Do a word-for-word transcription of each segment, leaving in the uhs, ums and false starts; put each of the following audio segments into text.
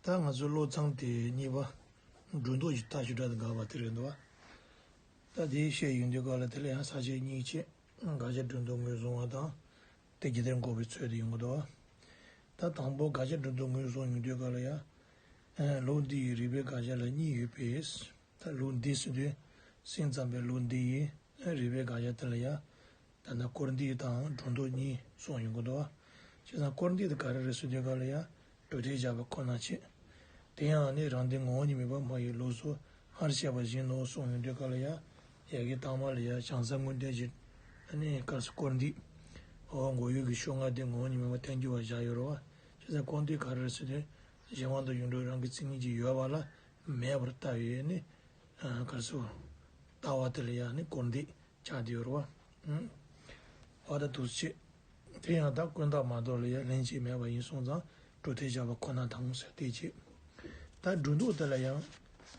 ད་ང་ཚོའི་བློ་མཚང་དེ་གཉིས་པ། སྒྲོ་འདོགས་ཀྱི་རྟགས་ཞེ་དྲག་དང་འགལ་བ་དེ་རེད་འདུག་བ། ད་དེའི་བཤད་ཡོང་དུས་སྐབས་ལ་དེ་ལ་ཡང་ས་བཅད་གཉིས་བྱས། དགག་བྱ་སྒྲོ་འདོགས་ངོས་བཟུང་བ་དང་། དེ་རྒྱུ་མཚན་འགོག་པའི་ཚུལ་དུ་ཡོང་གི་འདུག་བ། ད་དང་པོ་དགག་བྱ་སྒྲོ་འདོགས་ངོས་བཟུང་ཡོང་དུས་སྐབས་ལ་ཡང་། ལུགས་འདི་ཡི་རིགས་པའི་དགག་བྱ་ལ་གཉིས་ཡོད་པས། ད་ལུགས་འདི་ཟེར་དུས། སེམས་ཙམ་པའི་ལུགས་འདི་ཡི་རིགས་པའི་དགག་བྱ་དེ་ལ་ཡང་། ད་ལྟ་སྐུར་འདེབས་དང་སྒྲོ་འདོགས་གཉིས་གསུངས་ཡོང་གི་འདུག་བ། བྱས་ཙང་སྐུར་འདེབས་དེ་ག་རེ་རེད་ཟེར་དུས་སྐབས་ལ་ཡང་གྲུབ་མཐས་བཞག་པ་ཁོ་ན་ཆེ། དེ་ཡང་ནི་རང་སྡེ་ངོ་བོ་ཉིད་མེད་པར་སྨྲ་བའི་ལུགས་སུ་སྔར་བཤད་པ་བཞིན་ནོ་གསུངས་ཡོང་དུས་སྐབས་ལ་ཡང་། ཡ་གི་དང་པོ་ལ་ཡང་བྱང་ས་དངོས་འབྲེལ་གྱི་ནི་སྐབས་སུ་སྐུར་འདེབས། འོ་མགོ་ཡུལ་གྱི་ཕྱོགས་སྔ་ལྡན་ངོ་བོ་ཉིད་མེད་པར་ཐལ་འགྱུར་བར་བཞག་ཡོད་རེད་བ། བྱས་ཙང་སྐུར་འདེབས་ག་རེ་རེད་ཟེར་དུས། གཞན་དབང་དུ་ཡོད་འགྲོ་རང་གི་མཚན་ཉིད་ཀྱིས་ཡོད་པ་ལ་མེད་པར་ལྟ་བའི་ནི། སྐབས་སུ། ལྟ་བ་དེ་ལ་ཡང་ནི་སྐུར་འདེབས། ཆགས་བསྡད་ཡོད་རེད་བ། ཨུམ། འོ་ད་འདུག་སེ་བྱས། དེ་ཡང་ད་ཀུན་བརྟགས་མ་གཏོགས་ལ་ཡང་ལྷན་སྐྱེས་མེད་པ་ཡིན་སོང་ཙང་གྲུབ་མཐས་བཞག་པ་ཁོ་ན་དང་ཟེར་དེ་བྱས། ད་སྒྲོ་འདོགས་དེ་ལ་ཡང་།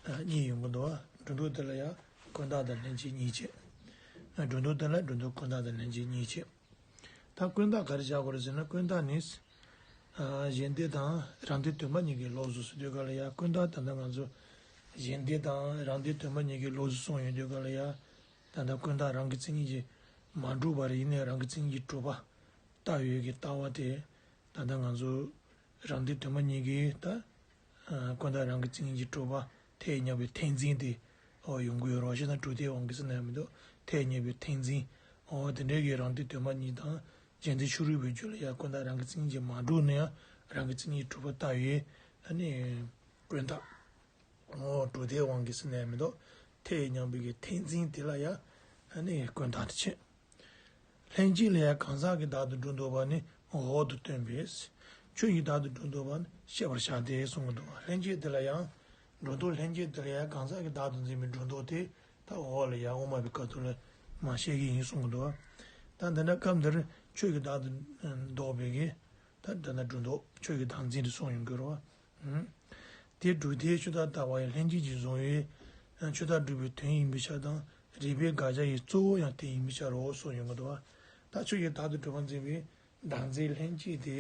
ཨ། གཉིས་ཡོང་གི་འདུག་བ། སྒྲོ་འདོགས་དེ་ལ་ཡང་ཀུན་བརྟགས་དང་ལྷན་སྐྱེས་གཉིས་བྱས། ཨ། སྒྲོ་འདོགས་དེ་ལ་སྒྲོ་འདོགས་ཀུན་བརྟགས་དང་ལྷན་སྐྱེས་གཉིས་བྱས། ད་ཀུན་བརྟགས་ག་རེ་བྱ་དགོས་རེད་ཟེར་ན་ཀུན་བརྟགས་ནི། ཨ། གཞན་སྡེ་དང་རང་སྡེ་དོན་པ་གཉིས་ཀྱི་ལུགས་སུ་ཟེར་དུས་སྐབས་ལ་ཡང་ཀུན་བརྟགས་ད་ལྟ་ང་ཚོ་གཞན་སྡེ་དང་རང་སྡེ་དོན་པ་གཉིས་ཀྱི་ལུགས་སུ་གསུངས་ཡོང་དུས་སྐབས་ལ་ཡང་། ད་ལྟ་ཀུན་བརྟགས་རང་གི་མཚན་ཉིད་ཀྱིས་མ་གྲུབ་པ་རེད། ཡིན་ནའི་རང་གི་མཚན་ཉིད་ཀྱིས་གྲུབ་པ་ལྟ་བའི་གི་ལྟ་བ་དེ། ད་ལྟ་ང་ཚོ་རང་སྡེ་དོན་པ་གཉིས་ཀྱིས་ད། ཨ། ཀུན་བརྟགས་རང་གི་མཚན་ཉིད་ཀྱིས་གྲུབ་པ་ཐལ་བར་འགྱུར་བའི་མཐར་འཛིན་དེ། འོ་ཡོང་གི་ཡོད་རེད་བ། བྱས་ཙང་གྲུབ་མཐའི་དབང་གིས་ཟེར་ན་ཡང་མི་འདུག་ཐལ་བར་འགྱུར་བའི་མཐར་འཛིན། འོ་དེ་འདྲའི་གི་རང་སྡེ་དོན་པ་གཉིས་དང་གཞན་སྡེ་ཕྱི་རོལ་པའི་རྒྱུད་ལ་ཡང་ཀུན་བརྟགས་རང་གི་མཚན་ཉིད་ཀྱིས་མ་གྲུབ་ན་ཡང་རང་གི་མཚན་ཉིད་ཀྱིས་གྲུབ་པ་ལྟ་བའི་ཨ་ནི་ཀུན་བརྟགས། འོ་གྲུབ་མཐའི་དབང་གིས་ཟེར་ན་ཡང་མི་འདུག་ཐལ་བར་འགྱུར་བའི་གི་མཐར་འཛིན་དེ་ལ་ཡང་ཨ་ནི་ཀུན་བརྟགས་དེ་བྱས། ལྷན་སྐྱེས་ལ་ཡང་གང་ཟག་གི་བདག་ཏུ་སྒྲོ་འདོགས་པ་ནི་འོག་ཏུ་སྟོན་པས། ཆོས་ཀྱི་བདག་ཏུ་སྒྲོ་འདོགས་པ་ནི་བཤད་པར་བྱ་སྟེ་གསུང་གི་འདུག་ལྷན་སྐྱེས་དེ་ལ་ཡང་། སྒྲོ་འདོགས་ལྷན་སྐྱེས་དེ་ལ་ཡང་གང་ཟག་གི་བདག་ཏུ་འཛིན་པའི་སྒྲོ་འདོགས་དེ་ད་འོག་ལ་ཡང་དབུ་མ་པའི་སྐབས་ཐོག་ལ་མར་བཤད་ཀྱི་ཡིན་གསུང་གི་འདུག་ད་འདི་འདྲ་སྐབས་འདིར་ཆོས་ཀྱི་བདག་ཏུ་འདོགས་པའི་གི་ད་འདི་ན་སྒྲོ་འདོགས་ཆོས་ཀྱི་བདག་འཛིན་དེ་གསུངས་ཡོང་གི་རེད་བ། དེ་གྲུབ་མཐས་ཆོས་བདག་ལྟ་བ་ཡང་ལྷན་སྐྱེས་ཀྱིས་བཟུང་བའི་ཆོས་བདག་སྒྲུབ་པའི་དོན་ཡིན་པའི་ཆ་དང་རིགས་པའི་དགག་བྱ་ཡི་གཙོ་བོ་ཡང་དེ་ཡིན་པའི་ཆ་རོ་གསུངས་ཡོང་གི་འདུག་ད་ཆོས་ཀྱི་བདག་ཏུ་གྲུབ་པར་འཛིན་པའི་བདག་འཛིན་ལྷན་སྐྱེས་དེ་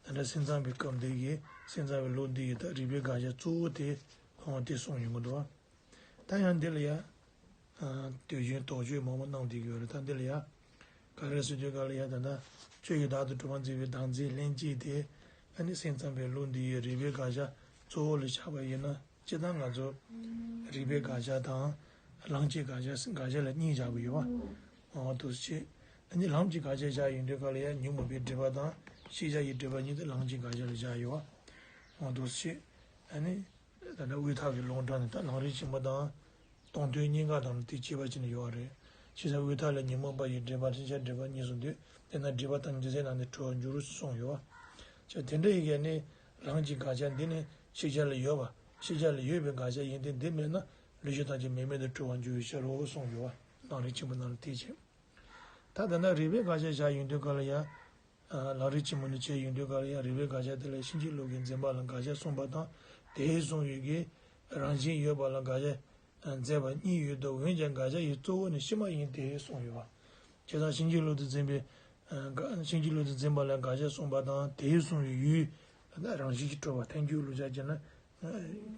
ད་ལྟ་སེམས་ཙམ་པའི་སྐབས་འདི་ཡི་སེམས་ཙམ་པའི་ལུགས་འདི་ཡི་ད་རིགས་པའི་དགག་བྱ་གཙོ་བོ་དེ་ཁོང་དེ་གསུངས་ཡོང་གི་འདུག་ད་ཡང་འདི་ལ་ཡང་། ཨ། དུས་རྒྱུན་དོགས་གཅོད་མང་པོ་གནང་བསྡད་ཀྱི་ཡོད་རེད། ད་འདི་ལ་ཡང་། ག་རེ་ཟེར་དུས་སྐབས་ལ་ཡང་ད་ལྟ་ཆོས་ཀྱི་བདག་ཏུ་གྲུབ་པར་འཛིན་པའི་བདག་འཛིན་ལྷན་སྐྱེས་དེ། ཨ་ནི་སེམས་ཙམ་པའི་ལུགས་འདི་ཡི་རིགས་པའི་དགག་བྱ་གཙོ་བོ་ལ་བཞག་པ་ཡིན་ན། སྤྱིར་བཏང་ང་ཚོ་རིགས་པའི་དགག་བྱ་དང་ལམ་གྱི་དགག་བྱ་དགག་བྱ་ལ་གཉིས་བཞག་གི་ཡོད་པ། འོ་འདུག་སེ་བྱས། ཨ་ནི་ལམ་གྱི་དགག་བྱ་བཞག་ཡོང་དུས་སྐབས་ལ་ཡང་ཉོན་མོངས་པའི་སྒྲིབ་པ་དང་ཤེས་བྱ་ཡི་སྒྲིབ་པ་གཉིས་དེ་ལམ་གྱི་དགག་བྱ་ལ་བཞག་ཡོད་པ། འོ་འདུག་སེ་བྱས། ཨ་ནི། ད་ལྟ་དབུས་མཐའ་གི་ལུང་དྲངས་ནས་ད་ལམ་རིམ་ཆེན་མོ་དང་། སྟོང་ཐུན་གཉིས་ཀ་དང་དེ་སྐྱེས་པ་ཅན་ཡོད་རེད། ཤེས་བྱ་དབུས་མཐའ་ལ་ཉོན་མོངས་པ་ཡི་སྒྲིབ་པ་ཤེས་བྱ་སྒྲིབ་པ་གཉིས་སུ་འདུས། དེས་ན་སྒྲིབ་པ་དང་འདུས་བྱས་རྣམས་ནི་གྲོལ་བར་འགྱུར་གསུངས་ཡོད་པ། བྱས་དེ་འདྲ་ཡི་གེ་ནི་ལམ་གྱི་དགག་བྱ་འདི་ནི་ཤེས་བྱ་ལ་ཡོད་པ། ཤེས་བྱ་ལ་ཡོད་པའི་དགག་བྱ་ཡིན་ཏེ་འདི་མེད་ན་ལུས་ཤེས་ཐམས་ཅད་མེད་མེད་དུ་གྲོལ་བར་འགྱུར་བའི་ཕྱིར་རོ་གསུངས་ཡོད་པ། ལམ་རིམ་ཆེན་མོ་ནང་ལ་དེ་བྱས། ད་ལྟ་ན་རིགས་པའི་དགག་བྱ་བཞག་ཡོང་དུས་སྐབས་ལ་ཡང་། ལམ་རིམ་ཆེན་མོ་ནས་བྱས་ཡོང་དུས་སྐབས་ལ་ཡང་རིགས་པའི་དགག་བྱ་དེ་ལ་ཕྱིན་ཅི་ལོག་གི་འཛིན་པ་ལ་དགག་བྱ་གསུངས་པ་དང་དེས་གསུངས་ཡོད་ཀྱི། རང་བཞིན་ཡོད་པ་ལ་དགག་བྱ་མཛད་པ་གཉིས་ཡོད་དོ། འོན་ཀྱང་དགག་བྱ་ཡི་གཙོ་བོ་ནི་ཕྱི་མ་ཡིན་ཏེ་གསུངས་ཡོད་པ། བྱས་ཙང་ཕྱིན་ཅི་ལོག་ཏུ་འཛིན་པའི། ཕྱིན་ཅི་ལོག་ཏུ་འཛིན་པ་ལ་དགག་བྱ་གསུངས་པ་དང་དེས་གསུངས་པའི་ཡུལ། རང་བཞིན་གྱིས་གྲུབ་པ་ཐལ་འགྱུར་ལུགས་སྦྱར་བྱས་ན།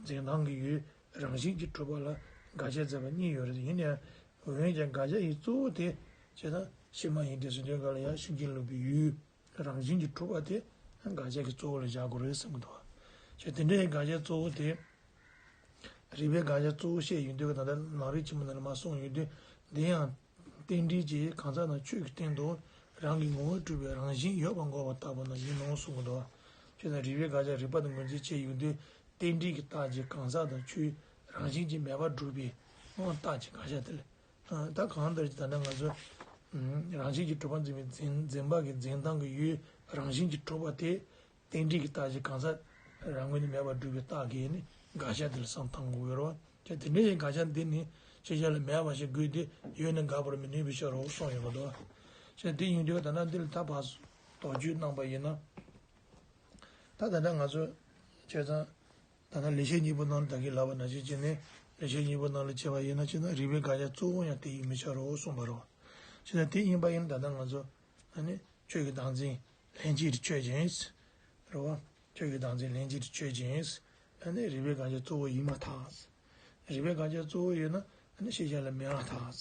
འཛིན་སྟངས་ཀྱི་ཡུལ་རང་བཞིན་གྱིས་གྲུབ་པ་ལ་དགག་བྱ་མཛད་པ་གཉིས་ཡོད་རེད། ཡིན་ཡང་། འོན་ཀྱང་དགག་བྱ་ཡི་གཙོ་བོ་དེ་བྱས་ཙང་ཕྱི་མ་ཡིན་ཏེ་ཟེར་དུས་སྐབས་ལ་ཡང་ཕྱིན་ཅི་ལོག་པའི་ཡུལ་རང་བཞིན་གྱིས་གྲུབ་པ་དེ་དགག་བྱ་གི་གཙོ་བོ་ལ་བཞག་དགོས་རེད་བསམ་གྱི་འདུག་བྱས་དེ་འདྲའི་དགག་བྱ་གཙོ་བོ་དེ། རིགས་པའི་དགག་བྱ་གཙོ་བོ་བཤད་ཡོང་དུས་ད་ལྟ་ལམ་རིམ་ཆེན་མོ་ནང་ལ་མར་གསུངས་ཡོང་དུས་འདི་ཡང་། རྟེན་འབྲེལ་གྱི་གང་ཟག་དང་ཆོས་ཀྱི་སྟེང་དུ་རང་གི་ངོ་བོ་གྲུབ་པའི་རང་བཞིན་ཡོད་པར་འགོག་པ་ལྟ་བུ་ནང་ཡིན་ནོ་གསུངས་གྱི་འདུག་བྱས་ཙང་རིགས་པའི་དགག་བྱ་རིགས་པ་དང་ངོས་འཛིན་བྱས་ཡོང་དུས་རྟེན་འབྲེལ་གྱི་རྟགས་ཀྱིས་གང་ཟག་དང་ཆོས་རང་བཞིན་གྱིས་མེད་པར་སྒྲུབ་པའི་རྟགས་ཀྱི་དགག་བྱ་དེ་ལ། ད་གང་ལྟར་ད་ལྟ་ང་ཚོ་རང་བཞིན་གྱིས་གྲུབ་པར་འཛིན་པའི་འཛིན་འཛིན་པ་གི་འཛིན་སྟངས་ཀྱི་ཡུལ་རང་བཞིན་གྱིས་གྲུབ་པ་དེ། རྟེན་འབྲེལ་གྱི་རྟགས་ཀྱིས་གང་ཟག་རང་ངོས་ནས་མེད་པར་སྒྲུབ་པའི་རྟགས་ཀྱིས་ནི་དགག་བྱ་དེ་ལ་བསམ་བཏང་དགོས་ཀྱི་རེད་བ། ཀྱང་དེ་འདྲའི་དགག་བྱ་འདི་ནི་ཤེས་བྱ་ལ་མེད་པ་ཞིག་དགོས་ཏེ་ཡོད་ན་དགག་པར་མི་ནུས་པའི་ཕྱིར་རོ་གསུངས་ཡོད་པ་དང་། ཞེས་དེ་ཡིན་དུས་ད་ལྟ་འདི་ལ་ད་ཕར་དོགས་གཅོད་གནང་པ་ཡིན་ན། ད་ད་ལྟ་ང་ཚོ་བྱས་ཙང་ད་ལྟ་ལེགས་བཤད་སྙིང་པོ་ནང་ལ་ད་གིན་ལབ་པ་ནང་བཞིན་བྱས་ནས་ལེགས་བཤད་སྙིང་པོ་ནང་ལ་བྱས་པ་ཡིན་ན་བྱས་ན་རིགས་པའི་དགག་བྱ་གཙོ་བོ་ཡང་དེ་ཡིན་པའི་ཕྱིར་རོ་གསུངས་པ་རེད་བ། བྱས་ཙང་དེ་ཡིན་པ་ཡིན་ན་ད་ལྟ་ང་ཚོ་ཨ་ནི། ཆོས་ཀྱི་བདག་འཛིན་ལྷན་སྐྱེས་ཀྱི་ཆོས་ཅན། རེད་བ། ཆོས་ཀྱི་བདག་འཛིན་ལྷན་སྐྱེས་ཀྱི་ཆོས་ཅན། ཨ་ནི་རིགས་པའི་དགག་བྱ་གཙོ་བོ་ཡིན་པར་ཐལ། རིགས་པའི་དགག་བྱ་གཙོ་བོ་ཡོད་ན་ཨ་ནི་ཤེས་བྱ་ལ་མེད་པར་ཐལ།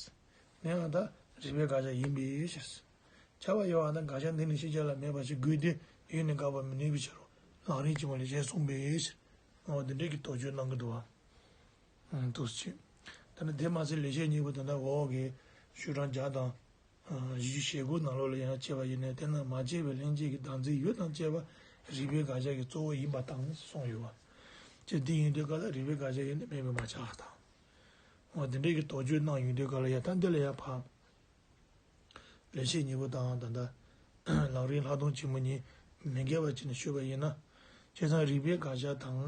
མེད་པར་ཐལ། རིགས་པའི་དགག་བྱ་ཡིན་པའི་ཕྱིར། ཁྱབ་པ་ཡོད་པ་ན་དགག་བྱ་འདི་ནི་ཤེས་བྱ་ལ་མེད་པ་ཞིག་དགོས་ཏེ། ཡོད་ནས་དགག་པར་མི་ནུས་པའི་ཕྱིར་རོ། ལམ་རིམ་གྱི་མ་ལས་གཞན་གསུངས་པའི་ཕྱིར། འོ་འདི་འདྲའི་གི་དོགས་གཅོད་གནང་གི་འདུག་བ། འདུག་སེ་བྱས། ད་ནི་དེ་མ་ཟད་ལེགས་བཤད་སྙིང་པོ་ད་ལྟ་འོག་གི་ཤོག་གྲངས་བརྒྱ་དང་བཞི་བཅུ་ཞེ་དགུ་ནང་ལོགས་ལ་ཡང་བྱས་པ་ཡིན་ན། དེས་ན་མ་དཔྱད་པའི་ལྷན་སྐྱེས་ཀྱི་བདག་འཛིན་ཡུལ་དང་བཅས་པ་རིགས་པའི་དགག་བྱ་གི་གཙོ་བོ་ཡིན་པར་ཐལ་གསུངས་ཡོད་པ། ཅེས་འདི་ཡིན་དུས་ག་ལ་རིགས་པའི་དགག་བྱ་ཡིན་ན་མེད་པས་མ་ཁྱབ་པར་ཐལ། འོ་དེ་འདྲའི་གི་དོགས་གཅོད་གནང་ཡོང་དུས་ག་ལ་ཡ་ད་འདི་ལ་ཡ་ཕར། ལེགས་བཤད་སྙིང་པོ་དང་ད་ལྟ་ལམ་རིམ་ལྷག་མཐོང་ཆེན་མོ་གཉིས་མི་འགལ་བ་བྱས་ནས་ཞུས་པ་ཡིན་ན། བྱས་ཙང་རིགས་པའི་དགག་བྱ་དང་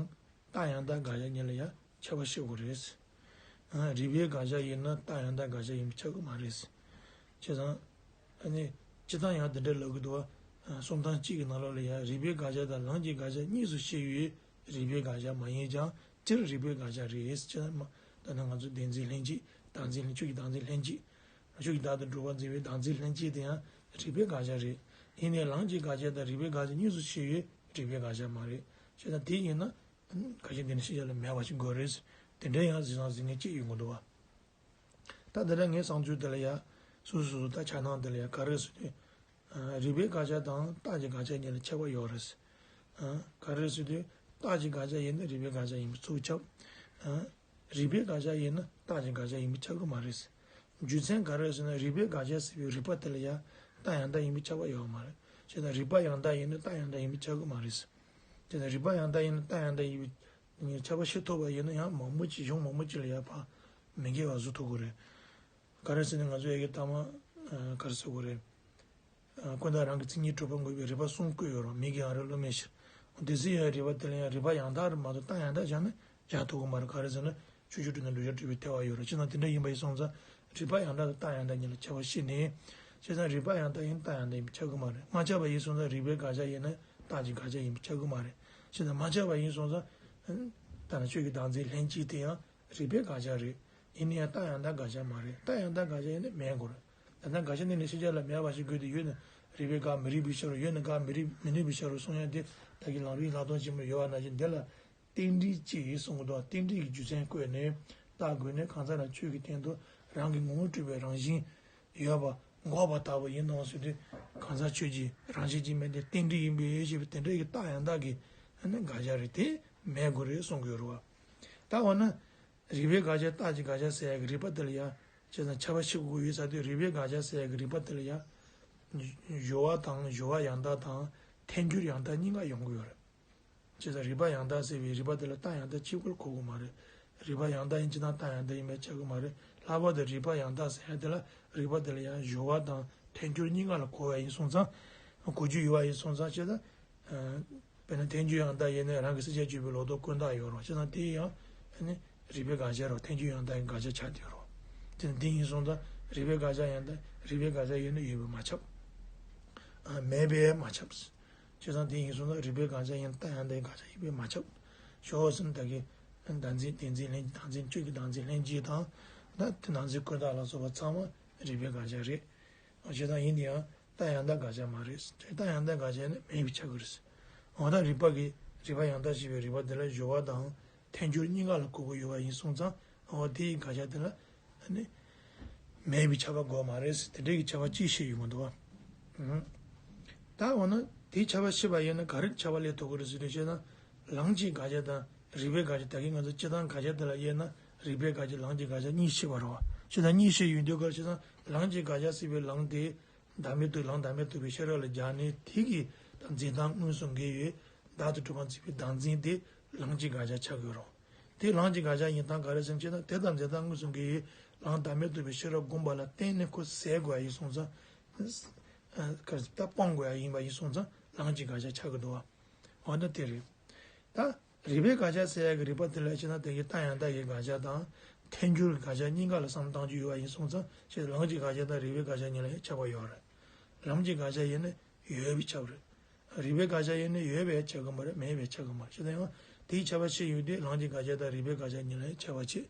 རྟགས་ཡང་དག་དགག་བྱ་གཉིས་ལ་ཡང་ཁྱད་པར་ཕྱེ་དགོས་རེད། ཨ། རིགས་པའི་དགག་བྱ་ཡིན་ན་རྟགས་ཡང་དག་དགག་བྱ་ཡིན་པས་ཁྱབ་ཀྱི་མ་རེད། བྱས་ཙང་། ཨ་ནི། སྤྱིར་བཏང་ཡང་དེ་འདྲ་ལབ་ཀྱི་འདུག་བ། ཨ། གསུམ་དང་གཅིག་གི་ནང་ལོགས་ལ་ཡང་རིགས་པའི་དགག་བྱ་དང་ལམ་གྱི་དགག་བྱ་གཉིས་སུ་ཕྱེ་ཡོད། རིགས་པའི་དགག་བྱ་མ་ཡིན་ཀྱང་། སྤྱིར་རིགས་པའི་དགག་བྱ་རེད། ཅེ་ན་མ། ད་ནི་ང་ཚོ་བདེན་འཛིན་ལྷན་སྐྱེས། བདག་འཛིན་ལྷན་ཆོས་ཀྱི་བདག་འཛིན་ལྷན་སྐྱེས། ཆོས་ཀྱི་བདག་ཏུ་གྲུབ་པར་འཛིན་པའི་བདག་འཛིན་ལྷན་སྐྱེས་དེ་ཡང་རིགས་པའི་དགག་བྱ་རེད། ཡིན་ནའི་ལམ་གྱི་དགག་བྱ་དང་རིགས་པའི་དགག་བྱ་གཉིས་སུ་ཕྱེ་ཡོད། རིགས་པའི་དགག་བྱ་མ་རེད། ཅེ་ན་དེ་ཡིན་ན། དགག་བྱ་འདི་ནི་ཤེས་བྱ་ལ་མེད་པ་ཞིག་དགོས་རེད། དེ་འདྲའི་ཡང་གཟིགས་སྟངས་གཟིགས་མཁན་གཅིག་ཡོང་གི་འདུག་བ། ད་དེ་འདྲ་ངའི་བསམ་ཚུལ་དེ་ལ་ཡ། སོ་སོ་སོ་སོ་ད་ཆ་སྣང་དེ་ལ་ཡ་ག་རེ་ཟེར་དུས། ཨ། རིགས་པའི་དགག་བྱ་དང་རྟགས་ཀྱི་དགག་བྱ་གཉིས་ལ་ཁྱད་པར་ཡོད་རེད། ཨ། ག་རེ་ཟེར་དུས་རྟགས་ཀྱི་དགག་བྱ་ཡིན་ན་རིགས་པའི་དགག་བྱ་ཡིན་པས་ཚུར་ཁྱབ། ཨ། རིགས་པའི་དགག་བྱ་ཡིན་ན་རྟགས་ཀྱི་དགག་བྱ་ཡིན་པས་ཁྱབ་ཀྱི་མ་རེད། རྒྱུ་མཚན་ག་རེ་ཟེར་ན་རིགས་པའི་དགག་བྱ་ཟེར་བའི་རིགས་པ་དེ་ལ་ཡང་རྟགས་ཡང་དག་ཡིན་པས་ཁྱབ་པ་ཡོད་མ་རེད། བྱས་ཙང་རིགས་པ་ཡང་དག་ཡིན་ན་རྟགས་ཡང་དག་ཡིན་པས་ཁྱབ་ཀྱི་མ་རེད། བྱས་ཙང་རིགས་པ་ཡང་དག་ཡིན་ན་རྟགས་ཡང་དག་ཡིན་པས་ཁྱབ་པ་ཤེས་ཐུབ་པ་ཡིན་ན་ཡང་མང་པོ་ཅིག་གཞུང་མང་པོ་ཅིག་ལ་ཡང་ཕར་མི་འགལ་བ་བཟོ་ཐུབ་ཀྱི་རེད། ག་རེ་ཟེར་ན་ང་ཚོ་ཡ་གི་ཐ་མ། ཨ། ག་རེ་ཟེར་དགོས་རེད། ཨ། ཀུན་བརྟགས་རང་གི་མཚན་ཉིད་གྲུབ་པ་འགོག་པའི་རིགས་པ་གསུམ་བཀོད་ཡོད་རེད། མིག་གི་ཡང་རེད། བསླུ་མེད་ཕྱིར། དེ་ཚེ་ཡང་རིགས་པ་དེ་ལ་ཡང་རིགས་པ་ཡང་དག་རེད་མ་གཏོགས་རྟགས་ཡང་དག་བཞག་ན་བཞག་ཐུབ་ཀྱི་མ་རེད། ག་རེ་ཟེར་ན་ཆོས་ཕྱོགས་སྤྲོས་ན་བསྒྲུབ་བྱ་སྤྲོས་པའི་ཐལ་བ་ཡོད་རེད། བྱས་ཙང་དེ་འདྲ་ཡིན་པ་ཡིན་སོང་ཙང་རིགས་པ་ཡང་དག་དང་རྟགས་ཡང་དག་གཉིས་ལ་ཁྱད་པར་ཕྱེ་ནས། བྱས་ཙང་རིགས་པ་ཡང་དག་ཡིན་རྟགས་ཡང་དག་ཡིན་པས་ཁྱབ་ཀྱི་མ་རེད། མ་ཁྱབ་པ་ཡིན་སོང་ཙང་རིགས་པའི་དགག་བྱ་ཡིན་ན་རྟགས་ཀྱི་དགག་བྱ་ཡིན་པས་ཁྱབ་ཀྱི་མ་རེད། བྱས་ཙང་མ་ཁྱབ་པ་ཡིན་སོང་ཙང་། ད་ནི་ཆོས་ཀྱི་བདག་འཛིན་ལྷན་སྐྱེས་དེ་ཡང་རིགས་པའི་དགག་བྱ་རེད། ཡིན་ན་ཡང་རྟགས་ཡང་དག་དགག་བྱ་མ་རེད། རྟགས་ཡང་དག་དགག་བྱ་ཡིན་ན་མེད་དགོས་རེད། ད་ལྟ་དགག་བྱ་འདི་ནི་ཤེས་བྱ་ལ་མེད་པ་ཞིག་དགོས་ཏེ། ཡོད་ན་རིགས་པས་དགག་མི་རིགས་པའི་ཕྱིར་རོ། ཡོད་ན་དགག་མི་རིགས་མི་ནུས་པའི་ཕྱིར་རོ་གསུང་ཡ་དེ་བདག་གི་ལམ་རིམ་ལྷག་མཐོང་ཆེན་མོར་ཡོད་པ་ནང་བཞིན་དེ་ལ་རྟེན་འབྲེལ་ཅེས་གསུང་གི་འདུག་རྟེན་འབྲེལ་གྱི་རྒྱུ་མཚན་བཀོད་ནས་བརྟག་དགོས་ནས། གང་ཟག་རང་ཆོས་ཀྱི་སྟེང་དུ་རང་གི་ངོ་བོ་སྤྲོས་པའི་རང་བཞིན་ཡོད་པ་འགོག་པ་ལྟ་བུ་ཡིན་ནོ་ཟེར་དུས། གང་ཟག་ཆོས་ཀྱི་རང་བཞིན་གྱིས་མེད་དེ་རྟེན་འབྲེལ་ཡིན་པས་ཞེས་པའི་དེ་འདྲ་གི་རྟགས་ཡང་དག་གི་ཨ་ནི་དགག་བྱ་རེད། དེ་མེད་དགོས་རེད་གསུང་གི་ཡོད་རེད་བ། ད་འོ་ན། རིགས་པའི་དགག་བྱ་རྟགས་ཀྱི་དགག་བྱ་ཟེར་ཡག་གི་རིགས་པ་དེ་ལ་ཡང་། བྱས་ཙང་ཁྱད་པར་ཕྱེ་དགོས་ཀྱི་ཡོད་ས་དེ། རིགས་པའི་དགག་བྱ་ཟེར་ཡག་གི་རིགས་པ་དེ་ལ་ཡང་། སྦྱོར་བ་དང་སྦྱོར་བ་ཡང་དག་དང་ཐལ་འགྱུར་ཡང་དག་གཉིས་ཀ་ཡོང་གི་ཡོད་རེད། བྱས་ཙང་རིགས་པ་ཡང་དག་ཟེར་བའི་རིགས་པ་དེ་ལ་རྟགས་ཡང་དག་གཅིག་པུར་གོ་གི་མ་རེད། རིགས་པ་ཡང་དག་ཡིན་གཅིག་དང་རྟགས་ཡང་དག་ཡིན་པས་ཁྱབ་ཀྱི་མ་རེད། ལྷག་པར་དུ་རིགས་པ་ཡང་དག་ཟེར་ཡག་དེ་ལ་རིགས་པ་དེ་ལ་ཡང་སྦྱོར་བ་དང་ཐལ་འགྱུར་གཉིས་ཀ་ལ་གོ་བ་ཡིན་སོང་ཙང་། གོ་རྒྱུ་ཡོད་པ་ཡིན་སོང་ཙང་། བྱས་ཙང་། དཔེར་ན་ཐལ་འགྱུར་ཡང་དག་ཡིན་ན་རང་གི་སྲིད་རྒྱལ་གཅོད་པའི་ལོག་རྟོག་ཀུན་བཏགས་ཡོད་རེད། བྱས་ཙང་དེ་ཡང་ཨ་ནི་རིགས་པའི་དགག་བྱ་རེད། ཐལ་འགྱུར་ཡང་དག་གི་དགག་བྱ་ཆགས་བསྡད་ཡོད་རེད། དེ་ནི་དེ་ཡིན་སོང་ཙང་རིགས་པའི་དགག་བྱ་ཡང་དག་རིགས་པའི་དགག་བྱ་ཡིན་ན་ཡོད་པས་མ་ཁྱབ། ཨ། མེད་པས་མ་ཁྱབ། བྱས་ཙང་དེ་ཡིན་སོང་ཙང་རིགས་པའི་དགག་བྱ་ཡིན་ན་རྟགས་ཡང་དག་གི་དགག་བྱ་ཡིན་པས་མ་ཁྱབ། ཞོག་ཟེར་ན་ད་གི་བདག་འཛིན་བདེན་འཛིན་ལྷན་བདག་འཛིན་ཆོས་ཀྱི་བདག་འཛིན་ལྷན་སྐྱེས་དང་། ད་དེ་བདག་འཛིན་ཀུན་བཏགས་ལ་སོགས་པ་ཚང་མ་རིགས་པའི་དགག་བྱ་རེད། བྱས་ཙང་ཡིན་དེ་ཡང་རྟགས་ཡང་དག་དགག་བྱ་མ་རེད། རྟགས་ཡང་དག་དགག་བྱ་ནི་མེད་པས་ཁྱབ་ཀྱི་རེད། འོ་ད་རིགས་པ་གི་རིགས་པ་ཡང་དག་ཞེས་པའི་རིགས་པ་དེ་ལ་སྦྱོར་བ་དང་ཐལ་འགྱུར་གཉིས་ཀ་ལ་གོ་དགོས་ཡོད་པ་ཡིན་སོང་ཙང་། འོ་དེ་ཡི་དགག་བྱ་དེ་ལ་ནི་མེད་པས་ཁྱབ་པ་དགོས་མ་རེད། དེ་འདྲའི་གི་ཁྱབ་པ་ཅིག་བཤད་ཡོད་མི་འདུག་བ། ད་འོ་ན་དེའི་ཁྱབ་པ་ཤེས་པ་ཡིན་ན་ག་རེ་ཁྱབ་པ་སླེབས་ཐུབ་ཀྱི་རེད་ཟེར་དུས། བྱས་ན་ལམ་གྱི་དགག་བྱ་དང་རིགས་པའི་དགག་བྱ། ད་གིན་ང་ཚོ་སྤྱིར་བཏང་དགག་བྱ་དེ་ལ་དབྱེ་ན་རིགས་པའི་དགག་བྱ་ལམ་གྱི་དགག་བྱ་གཉིས་ཕྱེ་བ་རེད་བ། བྱས་ཙང་གཉིས་ཕྱེ་ཡོང་དུས་སྐབས། བྱས་ཙང་ལམ་གྱི་དགག་བྱ་ཟེར་བའི་ལམ་དེ་བདག་མེད་རྟོགས། ལམ་བདག་མེད་རྟོགས་པའི་ཤེས་རབ་ལ་སྦྱར་ནས་དེ་གི་འཛིན་སྟངས་དངོས་སུ་འགལ་བའི་བདག་ཏུ་གྲུབ་པར་འཛིན་པའི་བདག་འཛིན་དེ་ལམ་གྱི་དགག་བྱ་ཆགས་ཀྱི་ཡོད་རེད། དེ་ལམ་གྱི་དགག་བྱ་ཡིན་སྟངས་ག་རེ་ཟེར་ན། བྱས་ན་དེ་དང་འཛིན་སྟངས་དངོས་སུ་འགལ་བའི་ལམ་བདག་མེད་རྟོགས་པའི་ཤེས་རབ་བསྒོམས་པ་ལ་བརྟེན་ནས་ཁོ་ཟད་དགོས་ཡ་ཡིན་སོང་ཙང་། ཨ། ག་རེ་ད་སྤང་དགོས་ཡ་ཡིན་པ་ཡིན་སོང་ཙང་ལམ་གྱི་དགག་བྱ་ཆགས་ཀྱི་འདུག་བ། འོ་ན་དེ་རེད། ད་རིགས་པའི་དགག་བྱ་ཟེར་ཡ་གི་རིགས་པ་དེ་ལ་བྱས་ན་དེ་གི་རྟགས་ཡང་དག་གི་དགག་བྱ་དང་ཐལ་འགྱུར་གྱི་དགག་བྱ་གཉིས་ཀ་ལ་བསམ་བློ་བཏང་རྒྱུ་ཡོད་པ་ཡིན་སོང་ཙང་། ཅེས་ལམ་གྱི་དགག་བྱ་དང་རིགས་པའི་དགག་བྱ་གཉིས་ལ་ཡང་ཁྱད་པར་ཡོད་རེད། ལམ་གྱི་དགག་བྱ་ཡིན་ན་ཡོད་པས་ཁྱབ་རེད། རིགས་པའི་དགག་བྱ་ཡིན་ན་ཡོད་པས་ཁྱབ་ཀྱི་མ་རེད། མེད་པས་ཁྱབ་ཀྱི་མ་རེད། བྱས་ཙང་ཡང་དེའི་ཁྱད་པར་ཕྱེ་ཡོང་དུས་ལམ་གྱི་དགག་བྱ་དང་རིགས་པའི་དགག་བྱ་གཉིས་ལ་ཡང་ཁྱད་པར་ཕྱེ།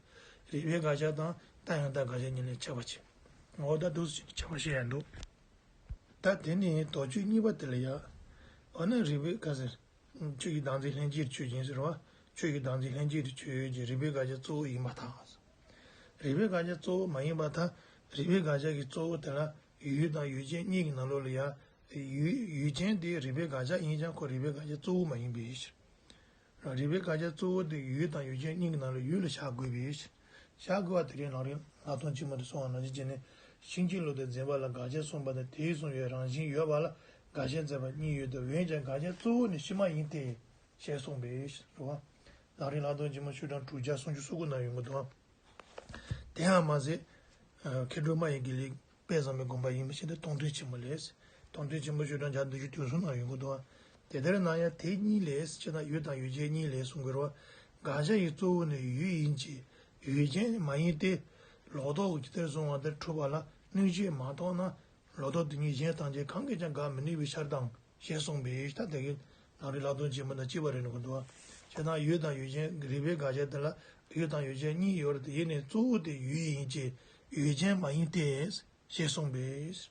རིགས་པའི་དགག་བྱ་དང་རྟགས་ཡང་དག་དགག་བྱ་གཉིས་ལ་ཡང་ཁྱད་པར་ཕྱེ། འོ་ད་འདུག་སེ་ཁྱད་པར་ཕྱེ་ཡ་འདུག་ད་དེ་ནས་དོགས་གཅོད་གཉིས་པ་དེ་ལ་ཡ། འོ་ན་རིགས་པའི་དགག་ཟེར། ཆོས་ཀྱི་བདག་འཛིན་ལྷན་སྐྱེས་ཆོས་ཅན་ཟེར་བ། ཆོས་ཀྱི་བདག་འཛིན་ལྷན་སྐྱེས་དེ་ཆོས་ཡོད་ཀྱི་རིགས་པའི་དགག་བྱ་གཙོ་བོ་ཡིན་པར་ཐལ། རིགས་པའི་དགག་བྱ་གཙོ་བོ་མ་ཡིན་པར་ཐལ། རིགས་པའི་དགག་བྱ་གི་གཙོ་བོ་དེ་ལ་ཡུལ་དང་ཡུལ་ཅན་གཉིས་ཀྱི་ནང་ལོགས་ལ་ཡང་ཡུལ་ཡུལ་ཅན་དེ་རིགས་པའི་དགག་བྱ་ཡིན་ཀྱང་ཁོ་རིགས་པའི་དགག་བྱ་གཙོ་བོ་མ་ཡིན་པའི་ཕྱིར། རིགས་པའི་དགག་བྱ་གཙོ་བོ་དེ་ཡུལ་དང་ཡུལ་ཅན་གཉིས་ཀྱི་ནང་ལ་ཡུལ་ལ་བཞག་དགོས་པའི་ཕྱིར། བཞག་དགོས་པ་དེ་རིང་ལམ་རིམ་ལྷག་མཐོང་ཆེན་མོ་དུ་སོང་བ་ནང་བཞིན་བྱས་ནས་ཕྱིན་ཅི་ལོག་ཏུ་འཛིན་པ་ལ་དགག་བྱ་གསུངས་པ་ནི་དེས་གསུངས་པའི་རང་བཞིན་ཡོད་པ་ལ་དགག་བྱ་མཛད་པ་གཉིས་ཡོད་དོ། འོན་ཀྱང་དགག་བྱ་གཙོ་བོ་ནི་ཕྱི་མ་ཡིན་ཏེ། ཞེས་གསུངས་པས་རེད་བ། ལམ་རིམ་ལྷག་མཐོང་ཆེན་མོ་ཆོས་གྲངས་དྲུག་བརྒྱ་སུམ་ཅུ་སོ་དགུ་ན་ཡོང་གི་འདུག་དེའང་མ་ཟད། མཁས་གྲུབ་སྨྲ་བའི་དགེ་ལེགས་དཔལ་བཟང་པོའི་དགོངས་པ་ཡིན་པ་ཞིག་སྟེ་སྟོང་ཐུན་ཆེན་མོ་ལས། སྟོང་ཐུན་ཆེན་མོ་ཆོས་གྲངས་བརྒྱ་བདུན་ཅུ་དོན་གསུམ་ན་ཡོང་གི་འདུག་དེ་ལྟར་ན་ཡང་དེ་གཉིས་ལས་ཅེ་ན་ཡུལ་དང་ཡུལ་ཅན་གཉིས་ལས་གསུང་དགོས་རེད་བ། དགག་བྱ་ཡི་གཙོ་བོ་ནི་ཡུལ་ཡིན་གྱི་ཡུལ་ཅན་མ་ཡིན་ཏེ། ལོག་རྟོག་གིས་ཇི་ལྟར་གསུངས་པ་ལྟར་འཁྲུལ་པ་ལ་གནོད་བྱེད་མ་གཏོགས་ན། ལོག་རྟོག་དེ་ཉིད་གཞན་ཐམས་ཅད་གང་གིས་ཀྱང་དགག་མི་ནུས་པའི་ཕྱིར་དང་ཞེས་གསུངས་པས་ད་དེ་གའི་ལམ་རིམ་ལྷག་མཐོང་ཆེན་མོ་དང་གཅིག་པ་རེད་ནོ་གི་འདུག་བ། བྱས་ཙང་ཡུལ་དང་ཡུལ་ཅན་རིགས་པའི་དགག་བྱ་དེ་ལ་ཡུལ་དང་ཡུལ་ཅན་གཉིས་ཡོད་རེད་དེ་ཡིན་ནའི་གཙོ་བོ་དེ་ཡུལ་ཡིན་གྱི་ཡུལ་ཅན་མ་ཡིན་ཏེ་ཞེས་གསུངས་པས། བྱས་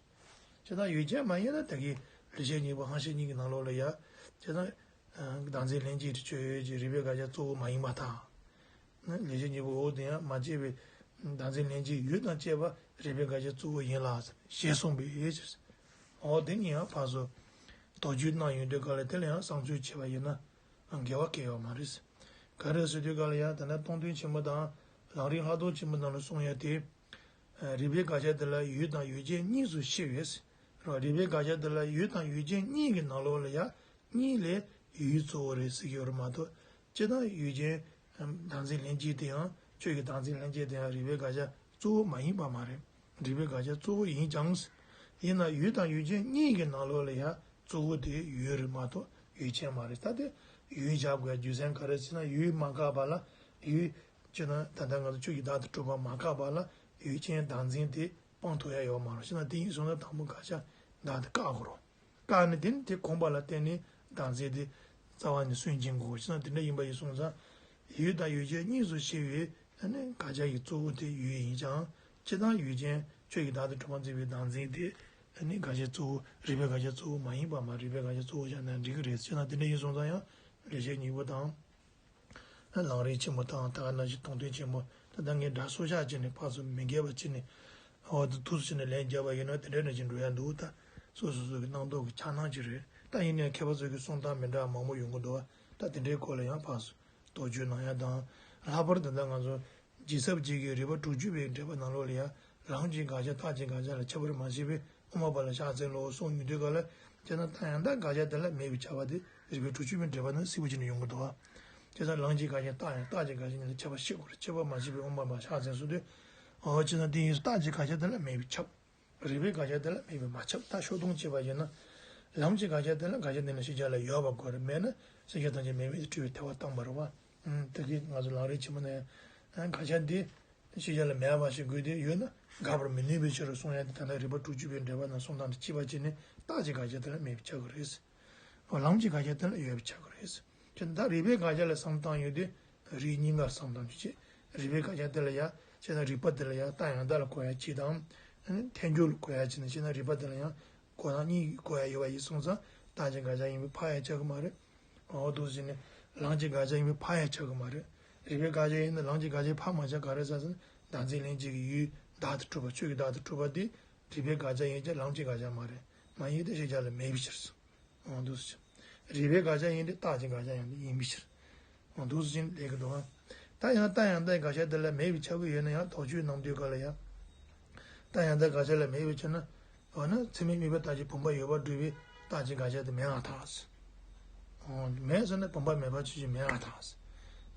ཙང་ཡུལ་ཅན་མ་ཡིན་ན་ད་གའི་ལེགས་བཤད་སྙིང་པོ་ཧང་ཤེས་གཉིས་ཀྱི་ནང་ལོགས་ལ་ཡ། བྱས་ཙང་བདག་འཛིན་ལྷན་སྐྱེས་ཀྱི་ཆོས་ཡོད་ཀྱི་རིགས་པའི་དགག་བྱ་གཙོ་བོ་མ་ཡིན་པར་ཐལ། ལེགས་བཤད་སྙིང་པོ་འོ་དེ་ཡང་མ་སྐྱེས་པའི་བདག་འཛིན་ལྷན་སྐྱེས་ཡུལ་དང་བཅས་པ་རིགས་པའི་དགག་བྱ་གཙོ་བོ་ཡིན་ལ་ཞེས་གསུངས་པའི་ཕྱིར། འོ་དེ་ནི་ཡང་ཕར་ཚུར་དོགས་གཅོད་གནང་ཡོང་དུས་སྐབས་ལ་དེ་ལ་ཡང་བསམ་ཚུལ་བྱས་པ་ཡིན་ན་འགལ་བ་གལ་ཡོད་མ་རེད། ག་རེ་ཟེར་དུས་སྐབས་ལ་ཡང་ད་ལྟ་སྟོང་ཐུན་ཆེན་མོ་དང་ལམ་རིམ་ལྷག་མཐོང་ཆེན་མོ་ནང་ལ་གསུངས་ཡ་དེ། རིགས་པའི་དགག་བྱ་དེ་ལ་ཡུལ་དང་ཡུལ་ཅན་གཉིས་སུ་ཕྱེ་བས། རིགས་པའི་དགག་བྱ་དེ་ལ་ཡུལ་དང་ཡུལ་ཅན་གཉིས་ཀྱི་ནང་ལོགས་ལ་ཡང་གཉིས་ལས་ཡུལ་གཙོ་བོ་རེད་ཟེར་གྱི་ཡོད་རེད་མ་གཏོགས། སྤྱིར་བཏང་ཡུལ་ཅན་བདག་འཛིན་ལྷན་སྐྱེས་དེ་ཡང་ཆོས་ཀྱི་བདག་འཛིན་ལྷན་སྐྱེས་དེ་ཡང་རིགས་པའི་དགག་བྱ་གཙོ་བོ་མ་ཡིན་པ་མ་རེད། རིགས་པའི་དགག་བྱ་གཙོ་བོ་ཡིན་ཀྱང་། ཡིན་ན་ཡུལ་དང་ཡུལ་ཅན་གཉིས་ཀྱི་ནང་ལོགས་ལ་ཡང་གཙོ་བོ་དེ་ཡུལ་རེད་མ་གཏོགས་ཡུལ་ཅན་མ་རེད། ད་དེ་ཡུལ་བཞག་དགོས་རྒྱུ་མཚན་ག་རེ་ཟེར་ན་ཡུལ་མ་བཀག་པ་ལ་ཡུལ། སྤྱིར་བཏང་ད་ལྟ་ང་ཚོ་ཆོས་ཀྱི་བདག་ཏུ་གྲུབ་པ་མ་བཀག་པ་ལ་ཡུལ་ཅན་བདག་འཛིན་དེ་སྤང་ཐུབ་ཡ་ཡོད་མ་རེད། སྤྱིར་བཏང་དེ་ཡིན་སོང་ན་དང་པོ་དགག་བྱ་བདག་དེ་བཀག་དགོས་རེད། བཀག་ནས་དེ་ནི་དེ་གོམས་པ་ལ་བརྟེན་ནས་བདག་འཛིན་དེ་རྩ་བ་ནས་སུན་འབྱིན་དགོས། སྤྱིར་བཏང་དེ་འདྲ་ཡིན་པ་ཡིན་སོང་ཙང་། ཡུལ་དང་ཡུལ་ཅན་གཉིས་སུ་ཕྱེ་བའི་ཨ་ནི་དགག་བྱ་ཡི་གཙོ་བོ་དེ་ཡུལ་ཡིན་ཀྱང་། སྤྱིར་བཏང་ཡུལ་ཅན་ཆོས་ཀྱི་བདག་ཏུ་གྲུབ་པར་འཛིན་པའི་བདག་འཛིན་དེ་ཨ་ནི་དགག་བྱའི་གཙོ་བོ་རིགས་པའི་དགག་བྱའི་གཙོ་བོ་མ་ཡིན་པ་མ་རིགས་པའི་དགག་བྱའི་གཙོ་བོ་བཞག་ན་འགྲིག་གི་རེད། སྤྱིར་བཏང་དེ་འདྲ་ཡིན་སོང་ཙང་ཡང་ལེགས་བཤད་སྙིང་པོ་དང་། ལམ་རིམ་ཆེན་མོ་དང་ད་ག་ནང་བཞིན་སྟོང་ཐུན་ཆེན་མོ་ད་ལྟ་ངས་སྒྲ་སོར་བཞག་བྱས་ནས་ཕར་ཚུར་མི་འགལ་བ་བྱས་ནས་འོ་དེ་ཐུགས་སུ་བྱས་ནས་ལན་བརྒྱབ་པ་ཡིན་ན་དེ་འདྲ་ནང་བཞིན་འགྲོ་ཡ་འདུག་ད་སོ་སོ་སོ་གི་རྣམ་རྟོག་གི་འཆར་སྣང་ཅིག་རེད། ད་ཡིན་ནའི་མཁས་པ་ཚོ་གི་གསུང་སྟངས་མི་འདྲ་བ་མང་པོ་ཡོང་གི་འདུག་ད་དེ་འདྲའི་སྐོར་ལ་ཡང་ཕར་ཚུར་དོགས་གཅོད་གནང་ཡ་དང་། ལྷག་པར་དུ་ད་ང་ཚོ་ཇི་སྲིད་ཅིག་གི་རིགས་པ་དྲུག་ཅུ་པའི་འགྲེལ་པ་ནང་ལོགས་ལ་ཡང་ལམ་གྱི་དགག་བྱ་རྟགས་ཀྱི་དགག་བྱ་ལ་ཁྱད་པར་མ་ཕྱེ་བའི། དབུ་མ་པ་ལ་ཕྱག་འཚལ་ལོ་གསུངས་ཡོང་དུས་ག་ལ། བྱས་ན་རྟགས་ཡང་དག་དགག་བྱ་དེ་ལ་མེད་པའི་ཁྱབ་པ་དེ་རིགས་པའི་དྲུག་ཅུ་པའི་འགྲེལ་པ་ནང་གསལ་པོ་བྱས་ནས་ཡོང་གི་འདུག་བ། བྱས་ཙང་ལམ་གྱི་དགག་བྱ་རྟགས་ཡང་རྟགས་ཀྱི་དགག་བྱ་གཉིས་ལ་ཁྱད་པར་ཕྱེ་དགོས་རེད། ཁྱད་པར་མ་ཕྱེ་བའི་དབུ་མ་པ་ཕྱག་འཚལ་གསུངས་དུས། འོ་བྱས་ཙང་དེ་ཡིན་རྟགས་ཀྱི་དགག་བྱ་དེ་ལ་མེད་པའི་ཁྱབ། རིགས་པའི་དགག་བྱ་དེ་ལ་མེད་པའི་མ་ཁྱབ། ད་ཕྱོགས་བསྡོམས་བྱས་པ་ཡིན་ན། ལམ་གྱི་དགག་བྱ་དེ་ལ་དགག་བྱ་དེ་ནི་ཤེས་བྱ་ལ་ཡོད་པ་དགོས་རེད། མེད་ན་ཤེས་བྱ་ཐམས་ཅད་མེད་མེད་དུ་འཁྲུལ་བའི་ཐལ་བ་བཏང་བ་རེད་བ། ད་གིན་ང་ཚོ་ལམ་རིམ་ཆེན་མོ་ནས་དགག་བྱ་འདི། ཤེས་བྱ་ལ་མེད་པ་ཞིག་དགོས་དེ་ཡོད་ན་དགག་པར་མི་ནུས་པའི་ཕྱིར་རོ་གསུང་ཡ་དེ་ད་ལྟ་རིགས་པ་དྲུག་ཅུ་པའི་འགྲེལ་པ་ནང་གསུང་སྟངས་དང་གཅིག་པ་བྱས་ནས་རྟགས་ཀྱི་དགག་བྱ་དེ་ལ་མེད་པའི་ཆགས་ཀྱི་རེད། འོ་ལམ་གྱི་དགག་བྱ་དེ་ལ་ཡོད་པའི་ཆགས་ཀྱི་རེད། ཁྱོད་ད་རིགས་པའི་དགག་བྱ་ལ་བསམ་བཏང་ཡོད་དེ་རིགས་གཉིས་ཀར་བསམ་བཏང་རྒྱུ་བྱེད། རིགས་པའི་དགག་བྱ་དེ་ལ་ཡ་བྱས་ན་རིགས་པ་དེ་ལ་ཡ་རྟགས་ཡང་དག་ལ་གོ་ཡ་གཅིག་དང་། ཐལ་འགྱུར་ལ་གོ་ཡ་གཅིག་ནས་བྱས་ན་རིགས་པ་དེ་ལ་ཡང་གོ་སྟངས་གཉིས་གོ་ཡ་ཡོད་པ་ཡིན་སོང་ཙང་རྟགས་ཀྱི་དགག་བྱ་ཡིན་པས་ཕར་ཡ་ཆགས་ཀྱི་མ་རེད། འོ་འདུག་ཟེར་ནས་ལམ་གྱི་དགག་བྱ་ཡིན་པས་ཕར་ཡང་ཆགས་ཀྱི་མ་རེད། རིགས་པའི་དགག་བྱ་ཡིན་ན་ལམ་གྱི་དགག་བྱ་ཕར་མ་ཆགས། ག་རེ་ཟེར་ན་བདག་འཛིན་ལྷན་སྐྱེས་ཀྱི་ཡུལ་བདག་ཏུ་གྲུབ་པ་ཆོས་ཀྱི་བདག་ཏུ་གྲུབ་པ་དེ་རིགས་པའི་དགག་བྱ་ཡིན་ཀྱང་ལམ་གྱི་དགག་བྱ་མ་རེད། མ་ཡིན་ཏེ་ཤེས་བྱ་ལ་མེད་པའི་ཕྱིར། འོ་འདུག་ཟེར། རིགས་པའི་དགག་བྱ་ཡིན་ཏེ་རྟགས་ཀྱི་དགག་བྱ་ཡང་ཡིན་པའི་ཕྱིར། འོ་འདུག་ཟེར་ལས་ཀྱི་འདུག་ད་ཡང་རྟགས་ཡང་དག་གི་དགག་བྱ་དེ་ལ་མེད་པའི་ཆགས་ཀྱི་ཡོད་ན་ཡང་དོགས་གཅོད་གནང་དུས་ག་ལ་ཡང་། རྟགས་ཡང་དག་དགག་བྱ་ལ་མེད་པའི་ཕྱིར་ན། འོ་ན་ཚད་མས་དམིགས་པ་ལྟར་གྱི་བུམ་པ་ཡོད་པར་སྒྲུབ་པའི་རྟགས་ཀྱི་དགག་བྱ་དེ་མེད་པར་ཐལ། འོ་མེད་ཟེར་ན་བུམ་པ་མེད་པ་ཆོས་ཅན་མེད་པར་ཐལ།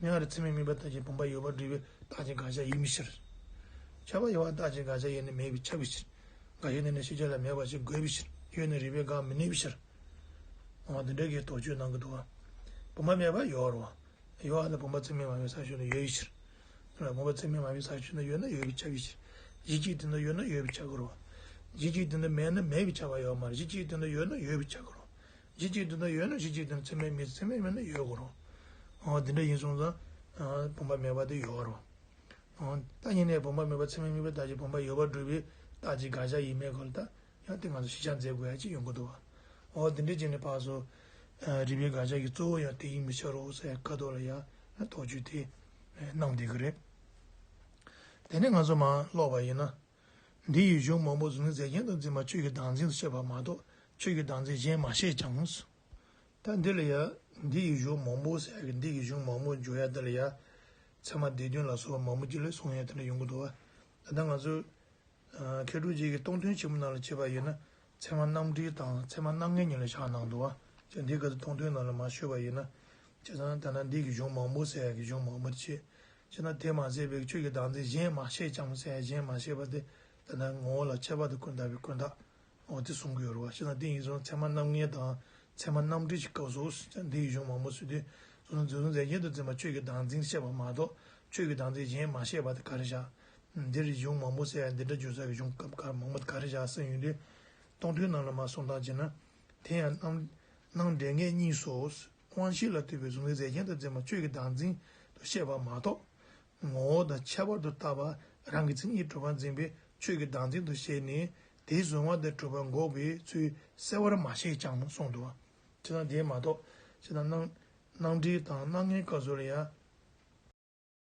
མེད་པར་ཚད་མས་དམིགས་པ་ལྟར་གྱི་བུམ་པ་ཡོད་པར་སྒྲུབ་པའི་རྟགས་ཀྱི་དགག་བྱ་ཡིན་པའི་ཕྱིར། ཁྱབ་པ་ཡོད་པ་རྟགས་ཀྱི་དགག་བྱ་ཡིན་ནི་མེད་པས་ཁྱབ་པའི་ཕྱིར། དགག་བྱ་ནི་ནི་ཤེས་བྱ་ལ་མེད་པ་ཞིག་དགོས་པའི་ཕྱིར། ཡོད་ནི་རིགས་པས་དགག་མི་ནུས་པའི་ཕྱིར། འོ་འདི་འདྲ་གི་དོགས་གཅོད་གནང་གི་འདུག་བ། བུམ་པ་མེད་པ་ཡོད་རེད་བ། ཡོད་ཨ་ལ་བུམ་པ་ཚད་མས་མ་དམིགས་ས་ཕྱོགས་ན་ཡོད་པའི་ཕྱིར། བུམ་པ་ཚད་མས་མ་དམིགས་ས་ཕྱོགས་ན་ཡོད་ན་ཡོད་པས་ཁྱབ་པའི་ཕྱིར། གཞི་གཅིག་དེ་ན་ཡོད་ན་ཡོད་པས་ཁྱབ་དགོས་རེད་བ། གཞི་གཅིག་དེ་ན་མེད་ན་མེད་པས་ཁྱབ་པ་ཡོད་མ་རེད། གཞི་གཅིག་དེ་ན་ཡོད་ན་ཡོད་པས་ཁྱབ་དགོས་རེད་བ། གཞི་གཅིག་དེ་ན་ཡོད་ན་གཞི་གཅིག་དེ་ན་ཚད་མས་དམིགས། ཚད་མས་དམིགས་ན་ཡོད་དགོས་རེད་བ། འོ་འདི་འདྲ་ཡིན་སོང་ཙང་། བུམ་པ་མེད་པ་དེ་ཡོད་རེད་བ། འོ་ད་ཡིན་ནའི་བུམ་པ་མེད་པ་ཚད་མས་དམིགས་པ་ལྟར་གྱི་བུམ་པ་ཡོད་པར་སྒྲུབ་པའི་རྟགས་ཀྱི་དགག་བྱ་ཡིན་མིན་སྐོར་ལ་ད། ཡང་དེ་ང་ཚོ་ཤེས་བྱ་མཛད་དགོས་ཡ་ཅིག་ཡོང་གི་འདུག་བ། འོ་དེ་འདྲའི་རྗེས་ནས་ཕར་ཚུར། རིགས་པའི་དགག་བྱ་གི་གཙོ་བོ་ཡང་དེ་ཡིན་མི་ཤེས་རོགས་ཟེར་ཡ་ཁ་ཐོག་ལ་ཡ། དོགས་གཅོད་དེ་གནང་བསྡད་ཀྱི་རེད། དེ་ནས་ང་ཚོ་མར་ཀློག་པ་ཡིན་ན། འདི་ཡི་གཞུང་མང་པོ་གཟུགས་བརྙན་རྫས་ཅན་དུ་འཛིན་པ་ཆོས་ཀྱི་བདག་འཛིན་དུ་བཤད་པ་མ་གཏོགས་ཆོས་ཀྱི་བདག་འཛིན་གཞན་མ་བཤད་ཀྱང་། ད་འདི་ལ་ཡ། འདི་ཡི་གཞུང་མང་པོ་ཟེར་ཡ་གི་འདི་ཡི་གཞུང་མང་པོ་བརྗོད་ཡ་འདི་ལ་ཡ། ཚད་མ་སྡེ་བདུན་ལ་སོགས་པ་མང་པོ་ཅིག་ལ་གསུང་ཡ་དེ་འདྲ་ཡོང་གི་འདུག་བ། ད་ལྟ་ང་ཚོས། མཁས་གྲུབ་རྗེ་གི་སྟོང་ཐུན་ཆེན་མོ་ནང་ལ་བྱས་པ་ཡིན་ན། ཚད་མ་རྣམ་འགྲེལ་དང་ཚད་མ་རྣམ་ངེས་གཉིས་ལ་བཞག་གནང་འདུག་བ། ཅེས་འདི་ག་ཚོད་སྟོང་ཐུན་ནང་ལ་མར་ཤོད་པ་ཡིན་ན། བྱས་ཙང་ད་ལྟ་འདི་གི་གཞུང་མང་པོ་ཟེར་ཡ་གི་གཞུང་མང་པོ་དེ་བྱས། བྱས་ན་དེ་མ་ཟད་པའི་ཆོས་ཀྱི་བདག་འཛིན་གཞན་མ་བཤད་ཀྱང་ཟེར་ཡ་གཞན་མ་བཤད་པ་དེ་ད་ལྟ་ངོ་བོ་ལ་ཁྱད་པར་དུ་ཀུན་བཏགས་པའི་ཀུན་བཏགས། འོ་དེ་གསུང་གི་ཡོད་རེད་བ། བྱས་ན་དེ་ཡིན་སོང་ཚད་མ་རྣམ་ངེས་དང་ཚད་མ་རྣམ་འགྲེལ་གྱི་སྐབས་སུ་འདི་ཡི་གཞུང་མང་པོ་ཟེར་དུས་སོ་སོ་འཛིན་བཟུང་མཛད་རྒྱན་དུ་འཛིན་པ་ཆོས་ཀྱི་བདག་འཛིན་བཤད་པ་མ་གཏོགས་ཆོས་ཀྱི་བདག་འཛིན་གཞན་མ་བཤད་པ་དེ་ག་རེ་བཞག་འདིར་གཞུང་མང་པོ་ཟེར་ཡ་འདི་འདྲ་བརྗོད་ས་གི་གཞུང་སྐབས་ག་མང་པོ་དེ་ག་རེ་བཞག་ཟེར་ཡོང་དུས། སྟོང་ཐུན་ནང་ལ་མར་གསུང་སྟངས་བྱས་ན། དེ་ཡང་རྣམ་རྣམ་འགྲེལ་ངེས་གཉིས་སོ། དབང་ཤེས་ལ་ལྟོས་པའི་གཟུགས་འཛིན་མཛད་རྒྱན་དུ་འཛིན་པ་ཆོས་ཀྱི་བདག་འཛིན་དུ་བཤད་པ་མ་གཏོགས། ངོ་བོ་དང་ཁྱད་པར་དུ་བཏགས་པ་རང་གི་མཚན་ཉིད་གྲུབ་པར་འཛིན་པའི་ཆོས་ཀྱི་བདག་འཛིན་དུ་བཤད་ནས་དེའི་གཟུང་བ་དེ་གྲུབ་པ་འགོག་པའི་ཚུལ་གསལ་བར་མ་བཤད་ཀྱང་གསུངས་འདུག་བ། བྱས་ཙང་དེ་མ་གཏོགས་བྱས་ཙང་རྣམ་རྣམ་འགྲེལ་དང་རྣམ་ངེས་སྐབས་སུ་ལ་ཡང་